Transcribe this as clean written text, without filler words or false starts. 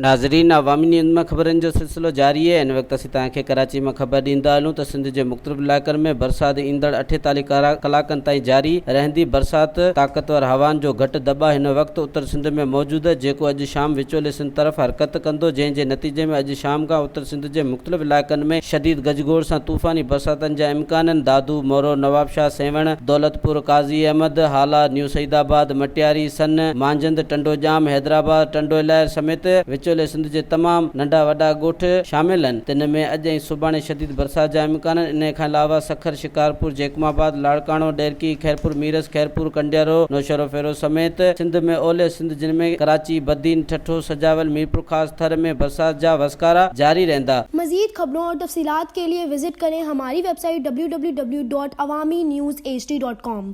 ناظرين عوامي نيوز مان خبرن جو سلسلو جاري آهي هن وقت اسين توهان کي ڪراچي مان خبر ڏيندا هلون ته سنڌ جي مختلف علائقن ۾ برسات ايندڙ 48 ڪلاڪن تائين جاري رهندي برسات طاقتور هوائن جو گهٽ دٻاء هن وقت اتر سنڌ ۾ موجود جيڪو اڄ شام وچولي سنڌ طرف حرڪت ڪندو جنهن جي نتيجي ۾ اڄ شام کان اتر سنڌ جي مختلف علائقن ۾ شديد گجگوڙ سان طوفاني برساتن جا امڪان آهن دادو، مورو، نوابشاهه، سيوهڻ، دولتپور، قاضي احمد، هالا، نيو سعيد آباد، مٽياري، سن، مانجهند، ٽنڊو ڄام، حيدرآباد، ٽنڊو الهيار سميت وچولي سنڌ جي تمام ننڍا وڏا ڳوٺ شامل آهن، تن ۾ اڄ ۽ سڀاڻي شديد برسات جا امڪان آهن، انهي کان علاوه سکر، شڪارپور، جيڪب آباد، لاڙڪاڻو، ڏهرڪي، خيرپور ميرس، خيرپور، ڪنڊيارو، نوشهروفيروز سميت سنڌ ۾ اولهه سنڌ جن ۾ ڪراچي، بدين، ٺٽو، سجاول، ميرپورخاص، ٿر ۾ برسات جا وسڪارا جاري رهندا. مزيد خبرون اور تفصيلات کے لئے وزٽ ڪرين ھماري web site www.awamiNewsHD.com.